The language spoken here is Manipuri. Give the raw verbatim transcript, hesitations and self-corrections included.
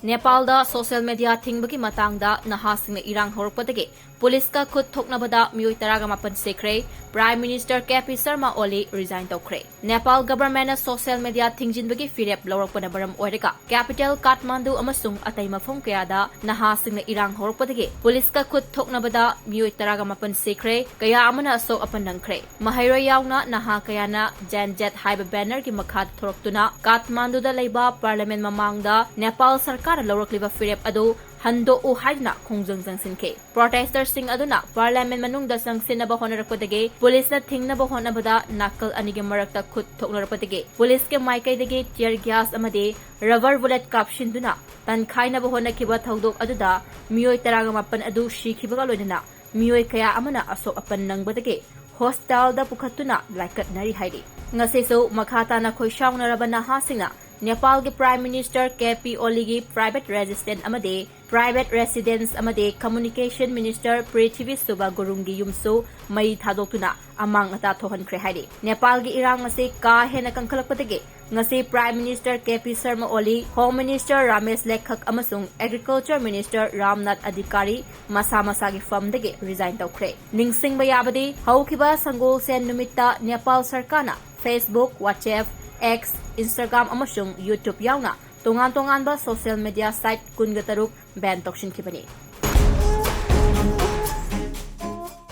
ꯅꯦꯄꯥꯜꯗ ꯁꯣꯁꯤꯌꯦꯜ ꯃꯤꯗꯤꯌꯥ ꯊꯤꯡꯕꯒꯤ ꯃꯇꯥꯡꯗ ꯅꯍꯥꯁꯤꯡꯅ ꯏꯔꯥꯡ ꯍꯧꯔꯛꯄꯗꯒꯤ ꯄꯨꯂꯤꯁꯀ ꯈꯨꯠ ꯊꯣꯛꯅꯕꯗ ꯃꯤꯑꯣꯏ ꯇꯔꯥꯒ ꯃꯥꯄꯟ ꯁꯤꯈ꯭ꯔꯦ꯫ Prime minister K P Sharma ꯑꯣꯂꯤ ꯔꯤꯖꯥꯏꯟ ꯇꯧꯈ꯭ꯔꯦ꯫ ꯅꯦꯄꯥꯜ ꯒꯚꯔꯟꯃꯦꯟꯠꯅ ꯁꯣꯁꯤꯌꯦꯜ ꯃꯤꯗꯤꯌꯥ ꯊꯤꯡꯖꯤꯟꯕꯒꯤ ꯐꯤꯔꯦꯞ ꯂꯧꯔꯛꯄꯅ ꯃꯔꯝ ꯑꯣꯏꯔꯒ ꯀꯦꯄꯤꯇꯦꯜ ꯀꯥꯊꯃꯥꯟꯗꯨ ꯑꯃꯁꯨꯡ ꯑꯇꯩ ꯃꯐꯝ ꯀꯌꯥꯗ ꯅꯍꯥꯁꯤꯡꯅ ꯏꯔꯥꯡ ꯍꯧꯔꯛꯄꯗꯒꯤ ꯄꯨꯂꯤꯁꯀ ꯈꯨꯠ ꯊꯣꯛꯅꯕꯗ ꯃꯤꯑꯣꯏ ꯇꯔꯥꯒ ꯃꯥꯄꯟ ꯁꯤꯈ꯭ꯔꯦ, ꯀꯌꯥ ꯑꯃꯅ ꯑꯁꯣꯛ ꯑꯄꯟ ꯅꯪꯈ꯭ꯔꯦ꯫ ꯃꯍꯩꯔꯣꯏ ꯌꯥꯎꯅ ꯅꯍꯥ ꯀꯌꯥꯅ ꯖꯦꯟ ꯖꯦꯠ ꯍꯥꯏꯕ ꯕꯦꯅꯔꯒꯤ ꯃꯈꯥꯗ ꯊꯣꯔꯛꯇꯨꯅ ꯀꯥꯊꯃꯥꯟꯗꯨꯗ ꯂꯩꯕ ꯄꯥꯔꯂꯤꯌꯥꯃꯦꯟꯠ ꯃꯃꯥꯡꯗ ꯅꯦꯄꯥꯜ ꯁꯔꯀꯥꯔꯅ ꯂꯧꯔꯛꯂꯤꯕ ꯐꯤꯔꯦꯞ ꯑꯗꯨ ꯍꯟꯗꯣꯛꯎ ꯍꯥꯏꯗꯨꯅ ꯈꯣꯡꯖꯪ ꯆꯪꯁꯤꯟꯈꯤ꯫ ꯄ꯭ꯔꯣꯇꯦꯁꯇꯔꯁꯤꯡ ꯑꯗꯨꯅ ꯄꯥꯔꯂꯤꯌꯥꯃꯦꯟꯠ ꯃꯅꯨꯡꯗ ꯆꯪꯁꯤꯟꯅꯕ ꯍꯣꯠꯅꯔꯛꯄꯗꯒꯤ ꯄꯨꯂꯤꯁꯅ ꯊꯤꯡꯅꯕ ꯍꯣꯠꯅꯕꯗ ꯅꯥꯀꯜ ꯑꯅꯤꯒꯤ ꯃꯔꯛꯇ ꯈꯨꯠ ꯊꯣꯛꯅꯔꯛꯄꯗꯒꯤ ꯄꯨꯂꯤꯁꯀꯤ ꯃꯥꯏꯀꯩꯗꯒꯤ ꯇꯤꯌꯔ ꯒ꯭ꯌꯥꯁ ꯑꯃꯗꯤ ꯔꯕꯔ ꯕꯨꯂꯦꯠ ꯀꯥꯞꯁꯤꯟꯗꯨꯅ ꯇꯟꯈꯥꯏꯅꯕ ꯍꯣꯠꯅꯈꯤꯕ ꯊꯧꯗꯣꯛ ꯑꯗꯨꯗ ꯃꯤꯑꯣꯏ ꯇꯔꯥꯒ ꯃꯥꯄꯟ ꯑꯗꯨ ꯁꯤꯈꯤꯕꯒ ꯂꯣꯏꯅꯅ ꯃꯤꯑꯣꯏ ꯀꯌꯥ ꯑꯃꯅ ꯑꯁꯣꯛ ꯑꯄꯟ ꯅꯪꯕꯗꯒꯤ ꯍꯣꯁꯄꯤꯇꯥꯜꯗ ꯄꯨꯈꯠꯇꯨꯅ ꯂꯥꯏꯀꯠꯅꯔꯤ ꯍꯥꯏꯔꯤ꯫ ꯉꯁꯤꯁꯨ ꯃꯈꯥ ꯇꯥꯅ ꯈꯣꯏꯁꯥꯎꯅꯔꯕ ꯅꯍꯥꯁꯤꯡꯅ ꯅꯦꯄꯥꯜꯒꯤ prime minister K P ꯑꯣꯂꯤꯒꯤ private residence ꯑꯃꯗꯤ ꯄ꯭ꯔꯥꯏꯚꯦꯠ ꯔꯦꯁꯤꯗꯦꯟꯁ ꯑꯃꯗꯤ ꯀꯝꯃ꯭ꯌꯨꯅꯤꯀꯦꯁꯟ ꯃꯤꯅꯤꯁꯇꯔ ꯄ꯭ꯔꯤꯊꯤꯕꯤ ꯁꯨꯕ ꯒꯨꯔꯨꯡꯒꯤ ꯌꯨꯝꯁꯨ ꯃꯩ ꯊꯥꯗꯣꯛꯇꯨꯅ ꯑꯃꯥꯡ ꯑꯇꯥ ꯊꯣꯛꯍꯟꯈ꯭ꯔꯦ ꯍꯥꯏꯔꯤ꯫ ꯅꯦꯄꯥꯜꯒꯤ ꯏꯔꯥꯡ ꯑꯁꯤ ꯀꯥ ꯍꯦꯟꯅ ꯀꯟꯈꯠꯂꯛꯄꯗꯒꯤ ꯉꯁꯤ prime minister K P Sharma ꯑꯣꯂꯤ, ꯍꯣꯝ ꯃꯤꯅꯤꯁꯇꯔ ꯔꯥꯃꯦꯁ ꯂꯦꯈꯛ ꯑꯃꯁꯨꯡ ꯑꯦꯒ꯭ꯔꯤꯀꯜꯆꯔ ꯃꯤꯅꯤꯁꯇꯔ ꯔꯥꯝꯅꯥꯊ ꯑꯙꯤꯀꯥꯔꯤ ꯃꯁꯥ ꯃꯁꯥꯒꯤ ꯐꯝꯗꯒꯤ ꯔꯤꯖꯥꯏꯟ ꯇꯧꯈ꯭ꯔꯦ꯫ ꯅꯤꯡꯁꯤꯡꯕ ꯌꯥꯕꯗꯤ, ꯍꯧꯈꯤꯕ ꯁꯪꯒꯣꯜꯁꯦꯟ ꯅꯨꯃꯤꯠꯇ ꯅꯦꯄꯥꯜ ꯁꯔꯀꯥꯔꯅ Facebook, WhatsApp, X, Instagram ꯑꯃꯁꯨꯡ YouTube ꯌꯥꯎꯅ ꯇꯣꯉꯥꯟ ꯇꯣꯉꯥꯟꯕ ꯁꯣꯁꯤꯌꯦꯜ ꯃꯤꯗꯤꯌꯥ ꯁꯥꯏꯠ ꯀꯨꯟꯒ ꯇꯔꯨꯛ ꯕꯦꯟ ꯇꯧꯁꯤꯟꯈꯤꯕꯅꯤ꯫